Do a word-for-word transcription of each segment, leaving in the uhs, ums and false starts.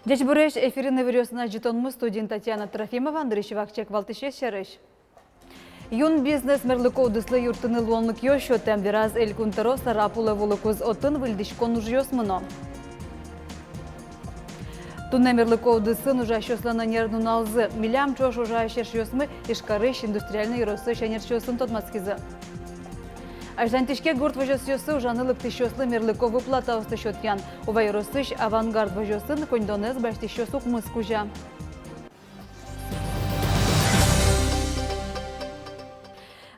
Ӟечбуресь! Эфирын «Иворъёс» но ӝытонмы, студиын Татьяна Трофимова. Нырысь вакчияк валтӥсез сярысь. «Юн бизнес» мерлыко удыслы юрттыны луонлыкъёс сётэ, вераз Элькун Тӧро Сарапулэ вуылыкуз, отын выльдӥськон ужъёс мыно. Туннэ мерлыко удысын ужасьёслэн ӧнер нуналзы. Милям ӵош ужась эшъёсмы Ижкарысь Индустриальной ёросысь ӧнерчиосын тодматскизы. Азьланьтӥське гурт возёсъёсы ужаны лыктӥсьёслы мерлыко выплатаосты сётъян. Ува ёросысь «Авангард» возёсын коньдонэз басьтӥсьёс укмыс кузя.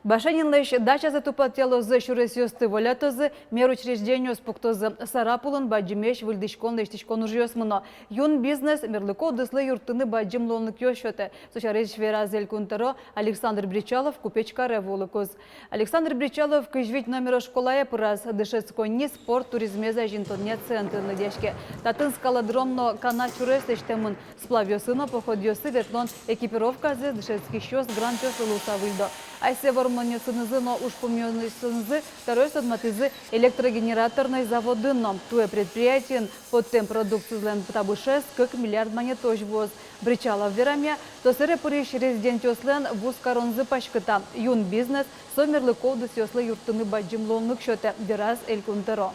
Башенинлэсь дачазы тупатъялозы, сюресъёсты волятозы, мер учреждениос пуктозы. Сарапулын бадӟымесь выльдӥськон-лэсьтӥськон ужъёс мыно. «Юн бизнес» мерлыко удыслы юрттыны бадӟым луонлыкъёс сётэ. Со сярысь вераз Элькун Тӧро Александр Бречалов купеч каре вуылыкуз. Александр Бречалов кызь вить номеро школае пыраз, дышетсконни спорт туризмез азинтонъя центрын лыдъяське. Татын скалодром но канат сюрес лэсьтэмын. Сплавъёсы но походъёсы ветлон экипировказэс дышетскисьёс грантъёслы луыса выльдо. Асьсэ вормонъёсынызы но ужпумъёсынызы тӧроос тодматӥзы электрогенераторной заводын но. Туэ предприятиын поттэм продукцизылэн табышез кык миллиард манетозь вуоз. Бречалов верамъя, та сэрен пырись резидентъёслэн вузкаронзы паськыта. «Юн бизнес» со мерлыко удысъёслы юрттыны бадӟым луонлык сётэ, вераз Элькун Тӧро.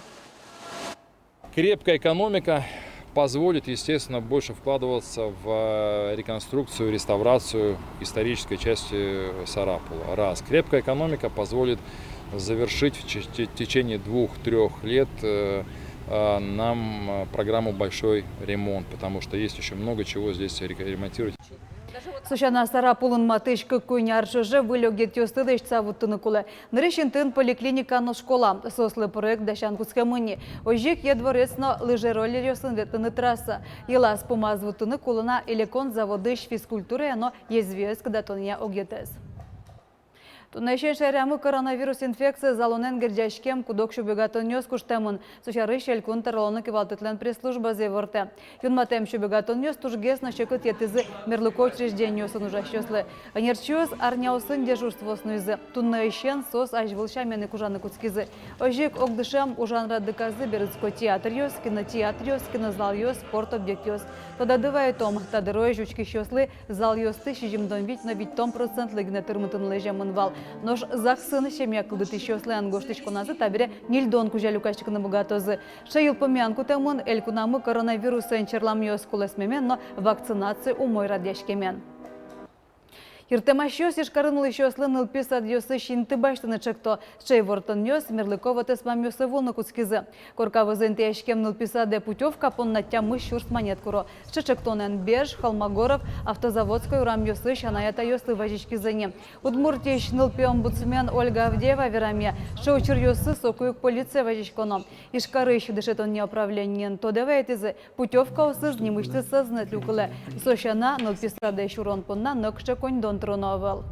Крепкая экономика позволит, естественно, больше вкладываться в, э, реконструкцию, реставрацию исторической части Сарапула. Раз. Крепкая экономика позволит завершить в че-, те-, течение двух-трёх лет, э, э, нам, э, программу «Большой ремонт», потому что есть ещё много чего здесь ре-, ремонтировать. Со сяна, Сарапулын матысь кык-куинь ар ӵоже выль огъетъёсты лэсьтыса вуттыны кулэ. Нырысь интыын поликлиника но школа, соослы проект дасян кутскемын ини. Озьы ик Е дворец но лыжероллеръёсын ветлыны трасса. Йылаз-пумаз вуттыны кулэ на Элекон заводысь физкультурая но езвиез кыдатонъя огъетэз. Туннэысен шаерамы коронавирус инфекциез алонэн герӟаськем куд-ог сюбегатонъёс куштэмын. Со сярысь Элькун Тӧролэн но кивалтэтлэн пресс-службазы ивортэ. Юнматэм сюбегатонъёс тужгес но секыт йӧтӥзы мерлыко учреждениосын ужасьёслы. Ӧнерчиос арняосын дежурствоос нуизы. Туннэысен соос азьвыл сямен ик ужаны кутскизы. Озьы ик огдышем ужан радлыказы берытско театръёс, кинотеатръёс, кинозалъёс, спорт объектъёс. Тодады вайытом, та дырозь учкисьёслы залъёсты сизьымдон вить но витьтон процентлы гинэ тырмытыны лэземын вал. Нош ЗАГСын семья кылдытӥсьёслэн гожтӥськоназы табере ньыльдон кузя люкаськыны быгатозы. Сыӵе йылпумъян кутэмын элькунамы коронавирусэн черламъёс кулэсмемен но вакцинация умой радъяськемен. Йыртэмасьёс Ижкарын улӥсьёслы нылпи садъёсысь инты басьтыны чекто. Сыӵе ивортонъёс мерлыко вотэсмамъёсы вуылыны кутскизы. Корка вӧзын интыяськем нылпи садэ путёвка понна тямыс сюрс манет куро. Сыӵе чектонэн Беж, Холмогоров, Автозаводской урамъёсысь анай-атайёслы вазиськизы ини. Удмуртиысь нылпи омбудсмен Ольга Авдеева верамъя, сыӵе учыръёсы соку ик полицие вазиськоно. Ижкарысь дышетонъя управлениен тодэ вайытӥзы, путёвкаосыз нимысьтыз сӧзнэт люкылэ. Со сяна, нылпи садэ сюрон понна нокыӵе коньдон тыроно ӧвӧл.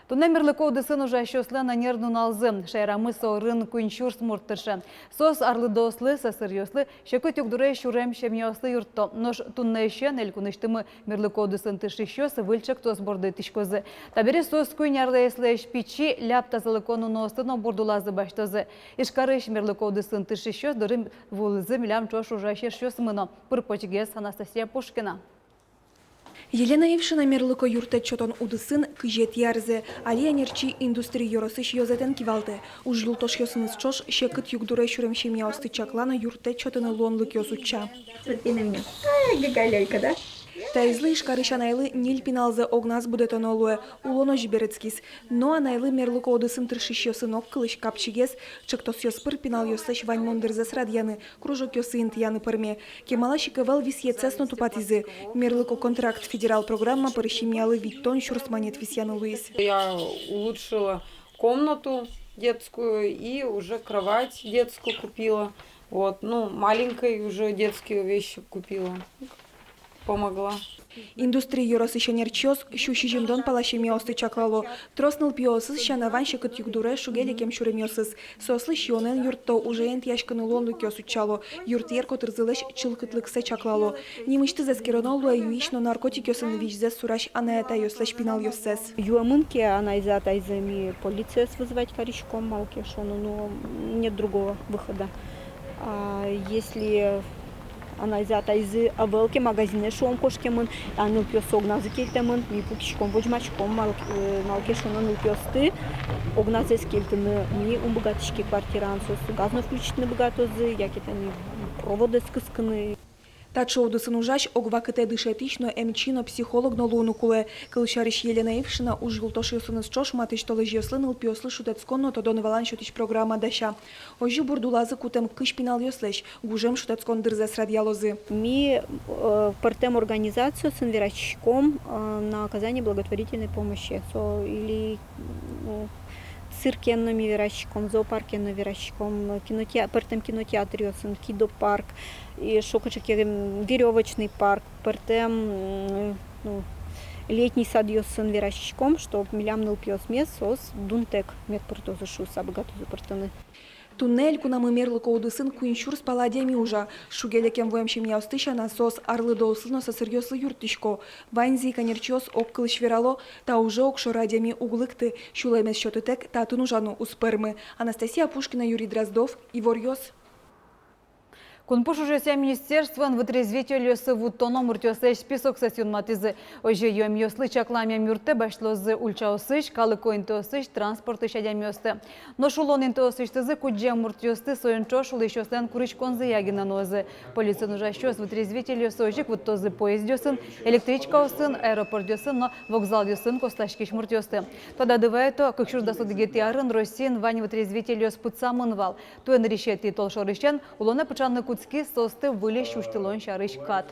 Туннэ мерлыко удысын ужасьёслэн ӧнер нуналзы. Шаерамы со арын куинь сюрс мурт тырше. Соос арлыдоослы, сӧсыръёслы, секыт югдуре сюрем семьяослы юртто. Нош туннэысен элькунысьтымы мерлыко удысын тыршисьёс выль чектос борды итӥськозы. Табере соос куинь арлэслэсь пичи ляб тазалыко нуныосты но бурд улазы басьтозы. Ижкарысь мерлыко удысын тыршисьёс доры вуылӥзы милям ӵош ужась эшъёсмы но. Пыр-почгес Анастасия Пушкина. Елена Ившина мерлыко юрттэт сётон удысын кызетӥ арзэ. Али ӧнерчи Индустри ёросысь ёзэтэн кивалтэ. Уж юлтошъёсыныз ӵош секыт югдуре сюрем семьяосты чакла но юрттэт сётыны луонлыкъёс утча. Смотри на меня. Ай, гагалёйка, да? Таизлы, Ижкарысь анайлы, ньыль пиналзэ огназ будэтоно луэ, улон озьы берытскиз. Но анайлы мерлыко удысын тыршисьёсын огкылысь капчигес, чектосъёс пыр пиналъёслэсь ваньмон дырзэс радъяны, кружокъёсы интыяны пӧрме. Кемалась ик ӧвӧл висъетсэс но тупатӥзы. Мерлыко контракт федерал программа пыр семьялы витьтон сюрс манет висъяны луиз. Я улучшила комнату детскую и уже кровать детскую купила. Вот, ну, маленькой уже детские вещи купила. Помогла. Индустри ёросысь ӧнерчиос сю сизьымдон пала семьяосты чаклало. Трос нылпиосыз сяна вань секыт югдуре шуге лекем сюремъёсыз. Соослы сиёнэн юртто, ужен интыяськыны луонлыкъёс утчало, юртъер котырзылэсь чылкытлыксэ чаклало. Нимысьтыз эскероно луэ юись но наркотикъёсын визьзэс сурась анай-атайёслэсь пиналъёссэс. Юэмын ке анайзэ-атайзэ, ми полициез вызвать кариськом, малы ке шуоно, ну, нет другого выхода. А если Анайзы-атайзы ӧвӧл ке, магазинэ, шуом, кошкемын, а нылпиоссэ огназы кельтэмын. Ми пукиськом, возьмаськом, мал-, э, малы ке шуоно, нылпиосты огназэс кельтыны ми ум быгатӥське квартираын. Соос газ но включитьыны быгатозы, яке тани проводэз кыскыны. Таӵе удысын ужась ог вакытэ дышетӥсь но, эмчи но, психолог но луыны кулэ. Кылсярысь, Елена Ившина уж юлтошъёсыныз ӵош матысь толэзьёслы, нылпиослы шутэтскон но тодон-валан сётӥсь программа дася. Озьы бурд улазы кутэм кызь пиналъёслэсь гужем шутэтскон дырзэс радъялозы. Ми, э, пӧртэм организациосын вераськиськом, э, на оказание благотворительной помощи. Со или, ну, циркен но ми вераськиськом, зоопаркен но вераськиськом, кинотеа-, пӧртэм кинотеатръёсын, кидопарк, и шуко чекерем верёвочный парк, пӧртэм, м, ну, летний садъёсын вераськиськом, чтоб милям нылпиосмес соос дунтэк мед пыртозы шуыса, быгатозы пыртыны. Туннэ элькунамы мерлыко удысын куинь сюрс пала адями ужа. Шуге-лекем вуэм семьяосты сяна, соос арлыдоослы но сӧсыръёслы юрттӥсько. Ваньзы ик ӧнерчиос огкылысь верало: та уже огшоры адями уг лыкты, сюлэмез сётытэк татын ужаны уз пӧрмы. Анастасия Пушкина, Юрий Дроздов, «Иворъёс». Кунпуш ужъёсъя министерствоын вытрезвительёсты вуттоно муртъёслэсь списоксэс юнматӥзы. Озьы юэмъёслы чакламъям юрттэ басьтозы ульчаосысь, калыко интыосысь, транспортысь адямиосты. Нош улон интыосысьтызы кудӟем муртъёсты соин ӵош улӥсьёслэн куриськонзыя гинэ нуозы. Полициын ужасьёс вытрезвительёсты озьы ик вуттозы поездъёсын, электричкаосын, аэропортъёсын но вокзалъёсын костаськись муртъёсты. Тодады вайто, кык сюрс дас одӥгетӥ арын Россиын вань вытрезвительёс пытсамын вал. Туэ нырысетӥ толшорысен улонэ пыӵаны кутскиз соосты выльысь усьтылон сярысь кат.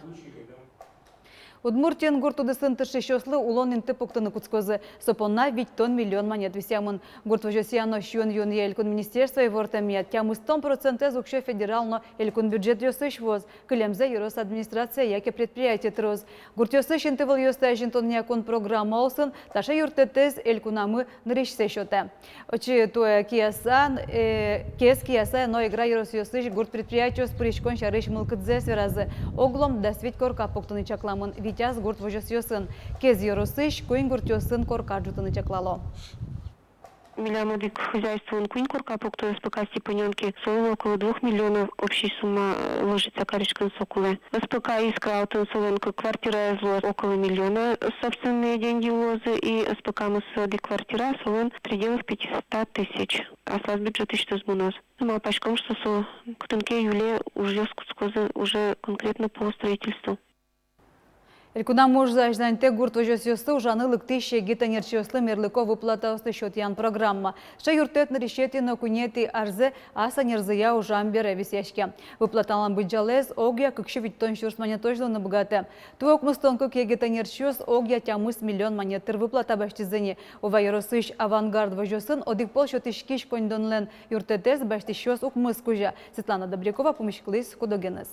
Удмуртиын гурт удысын тыршисьёслы улон инты пуктыны кутскозы. Со понна витьтон миллион манет висъямын. Гурт возёсъя но сиён-юонъя элькун министерство ивортэмъя, тямыстон процентэз уксё федерал но элькун бюджетъёсысь вуоз, кылемзэ ёрос администрация яке предприятие тыроз. Гуртъёсысь интывылъёсты азинтонъя кун программа улсын таӵе юрттэтэз элькунамы нырысьсэ сётэ. Отчы туэ Кияса, э, Кез, Кияса но Эгра ёросъёсысь гурт предприятиос пыриськон сярысь мылкыдзэс веразы. Оглом дас вить корка пуктыны чакламын витяз гурт возёсъёсын. Кез ёросысь куинь гуртъёсын корка ӝутыны чаклало. Милям одӥг хозяйствоын куинь корка пукто СПК «Степанёнки», солэн около двух миллионов общей сумма, э, ложится кариськыны со кулэ. СПК «Искра» отын солэн кык квартираез луоз, около миллиона собственные деньги луозы, и СПК «Мысы» одӥг квартира, солэн в пределах пятисот тысяч. Аслаз бюджетысьтыз мыноз. Малпаськом, что со кытын ке июле ужъёс кутскозы уже конкретно по строительству. Элькунамы ужзэ азьланьтэ гурт возёсъёсы ужаны лыктӥсь егит ӧнерчиослы мерлыко выплатаосты сётъян программа. Сыӵе юрттэт нырысетӥ но куинетӥ арзэ ас ӧнерзыя ужам бере висъяське. Выплаталэн быдӟалаез огъя кык сю витьтон сюрс манетозь луыны быгатэ. Туэ укмыстон кык егит ӧнерчиос огъя тямыс миллион манет тыр выплата басьтӥзы ни. Ува ёросысь «Авангард» возёсын одӥг пол сётӥськись коньдонлэн юрттэтэз басьтӥсьёс укмыс кузя. Светлана Добрякова пумиськылӥз куд-огеныз.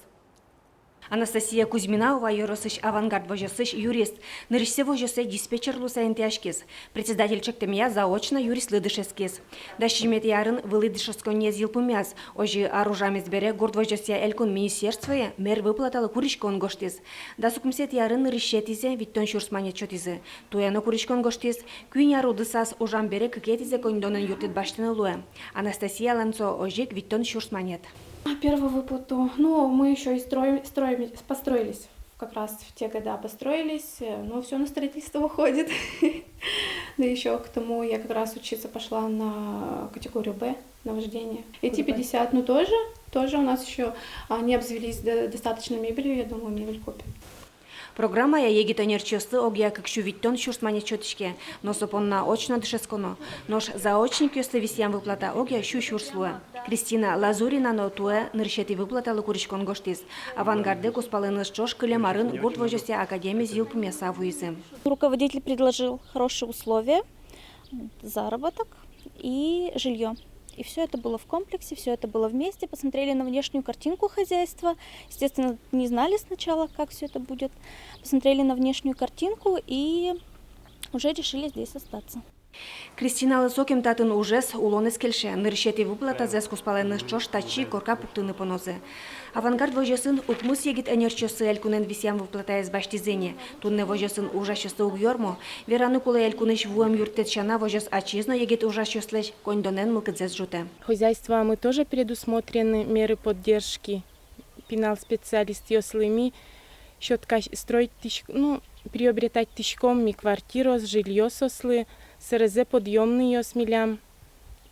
Анастасия Кузьмина Ува ёросысь «Авангард» возёсысь юрист. Нырысьсэ возёсэ диспетчер луыса интыяськиз. Председатель ӵектэмъя заочно юристлы дышетскиз. Дас сизьыметӥ арын вылӥ дышетсконниез йылпумъяз. Озьы ар ужамез бере гурт возёсъя элькун министерствое мер выплаталы куриськон гожтӥз. Дас укмысетӥ арын нырысетӥзэ, витьтон сюрс манет, сётӥзы. Туэ но куриськон гожтӥз. Куинь ар удысаз ужам бере кыкетӥзэ коньдонэн юрттэт басьтыны луэ. Анастасиялэн со озьы ик витьтон сюрс манет. Первую выплату, ну, мы ещё и строим, строим, построились. Как раз в те года построились, э, ну, всё на строительство уходит. Да ещё к тому я как раз учиться пошла на категорию «Б», на вождение. Эти пятьдесят, ну, тоже, тоже у нас ещё, а, не обзавелись до-, достаточно мебелью, я думаю, мебель купим. Программая егит ӧнерчиослы огъя кык сю витьтон сюрс манет сётӥське, но со понна очно дышетсконо. Нош заочникъёслы висъям выплата огъя сю сюрс луэ. Кристина Лазурина но туэ нырысетӥ выплаталы куриськон гожтӥз. «Авангардэ» кузпалэныз ӵош кылем арын гурт возёсъя академиез йылпумъяса вуизы. Руководитель предложил хорошие условия, заработок и жильё. И всё это было в комплексе, всё это было вместе. Посмотрели на внешнюю картинку хозяйства. Естественно, не знали сначала, как всё это будет. Посмотрели на внешнюю картинку и уже решили здесь остаться. Кристиналы сокем татын ужез, улонэз кельше. Нырысетӥ выплатазэс кузпалэныз ӵош татчы корка пуктыны понозы. «Авангард» возёсын укмыс егит ӧнерчиосы элькунэн висъям выплатаез басьтӥзы ни. Туннэ возёсын ужасьёслы уг ёрмо. Вераны кулэ, элькунысь вуэм юрттэт сяна, возёс ачиз но егит ужасьёслэсь коньдонэн мылкыдзэс ӝутэ. Хозяйствоамы тоже предусмотрены меры поддержки. Пинал специалистъёслы ми сёткась строить тысь-, ну, приобретать тӥськом ми квартираос, жильё соослы, сэрезэ подъёмныйёс милям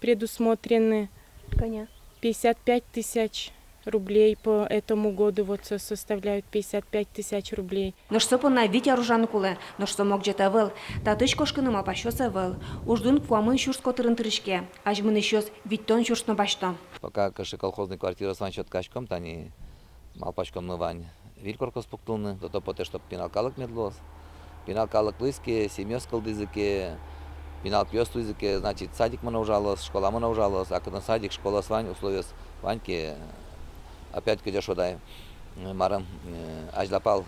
предусмотрены. Кӧня? Пятьдесят пять тысяч рублей по этому году, вот со-, составляют пятьдесят пять тысяч рублей. Нош со понна вить ар ужаны кулэ, нош со могӟет ӧвӧл. Татысь кошкыны малпасьёс ӧвӧл. Уждун куамын сюрс котырын тырӥське, азьмынӥсьёс витьтон сюрс но басьто. Пока кыӵе колхозный квартираос вань, сёткаськом, тани малпаськом но вань виль коркаос пуктылыны, то-то потэ, чтоб пинал калык мед луоз. Пинал калык луиз ке, семьяос кылдӥзы ке, пинал пиос луизы ке, значит, садикмы но ужалоз, школамы но ужалоз, а кытын садик, школаос вань, условиос вань ке, опять кыдёш водай, марым, э, азьлапал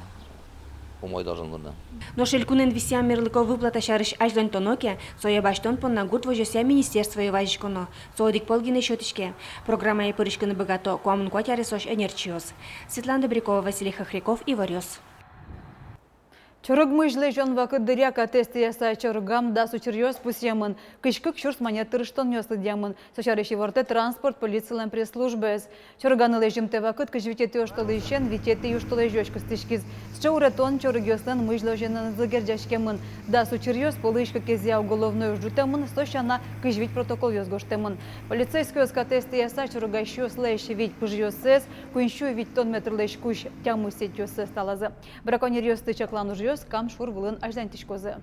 умой должен луыны. Нош элькунэн висъям мерлыко выплата сярысь азьланьтоно ке, сое басьтон понна гурт возёсъя министерствое вазиськоно. Со одӥг пол гинэ сётӥське. Программае пыриськыны быгато куамын куать аресозь ӧнерчиос. Светлана Добрякова, Василий Хохряков, «Иворъёс». Чорыг мызь лэзён вакыт дыръя катэз тӥяса чорыгам дас учыръёс пусъемын. Кызь кык сюрс манет тырыштонъёс лыдъямын. Со сярысь ивортэ транспорт полицилэн пресс-службаез. Чорыганы лэзьымтэ вакыт кызь витетӥ оштолэзьысен витетӥ оштолэзёзь кыстӥськиз. Сыӵе уретон чорыгъёслэн мызь лэзёнэнызы герӟаськемын. Дас учыръёс пӧлысь кыкезъя уголовной уж ӝутэмын, со сяна кызь вить протоколъёс гожтэмын. Полицейскойёс катэз тӥяса чорыгасьёслэсь вить пыжъёссэс, куинь сю витьтон метрлэсь кузь тямыс сетьёссэс талазы. Браконьеръёсты чаклан ужъёс Кам шур вылын азьланьтӥськозы.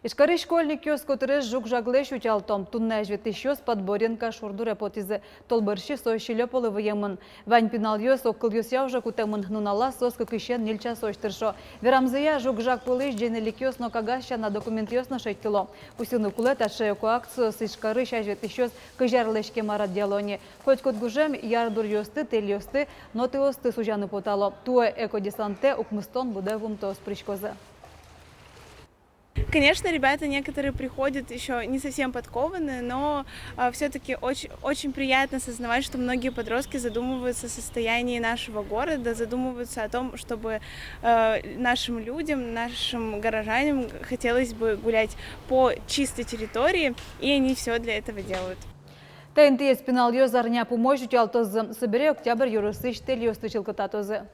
Ижкарысь школьникъёс котырез жуг-жаглэсь утялтом. Туннэ азьветлӥсьёс Подборенка шур дуре потӥзы. Тол бӧрсьы со сӥлё пӧлы выемын. Вань пиналъёс огкылъёсъя уже кутэмын, нуналаз соос кыкысен ньыль часозь тыршо. Верамзыя, жуг-жаг пӧлысь ӟенеликъёс но кагаз сяна документъёс но шедьтыло. Пусйыны кулэ, таӵе экоакциос Ижкарысь азьветлӥсьёс кызь арлэсь кема радъяло ни. Котькуд гужем ярдуръёсты, тэльёсты но тыосты сузяны потало. Туэ экодесантэ укмыстон быдэ вуымтэос пыриськозы. Конечно, ребята некоторые приходят ещё не совсем подкованные, но, а, всё-таки очень, очень приятно осознавать, что многие подростки задумываются о состоянии нашего города, задумываются о том, чтобы, э, нашим людям, нашим горожанам хотелось бы гулять по чистой территории, и они всё для этого делают. Та интыез пиналъёс арня пумозь утялтозы, собере Октябрь ёросысь тэльёсты чылкытатозы.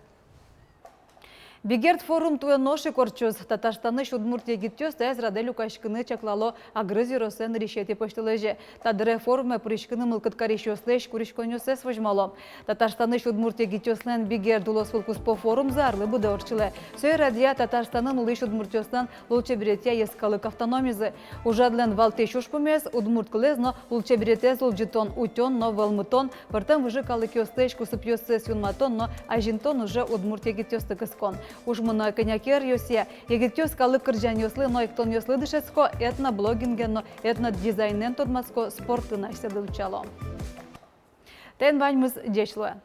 Бигерд форум туэ нош ик ортчоз. Татарстанысь удмурт егитъёс таиз раде люкаськыны чаклало Агрыз ёрослэн нырысетӥ пӧсьтолэзе. Та дыре форуме пыриськыны мылкыд карисьёслэсь куриськонъёссэс возьмало. Татарстанысь удмурт егитъёслэн Бигерд улосвылкуспо форумзы арлы быдэ ортчылэ. Сое радъя Татарстанын улӥсь удмуртъёслэн лулчеберетъя йӧскалык автономизы. Ужрадлэн валтӥсь ужпумез — удмурт кылэз но лулчеберетэз улӟытон, утён но вӧлмытон, пӧртэм выжы калыкъёслэсь кусыпъёссэс юнматон но азинтон уже удмурт егитъёсты кыскон. Уж мынэ кӧня ке ӧръёсъя. Егитъёс калык кырӟанъёслы но эктонъёслы дышетско, этноблогинген но этнодизайнэн тодматско, спортын асьсэды утчало. Таин ваньмыз. Ӟеч луэ.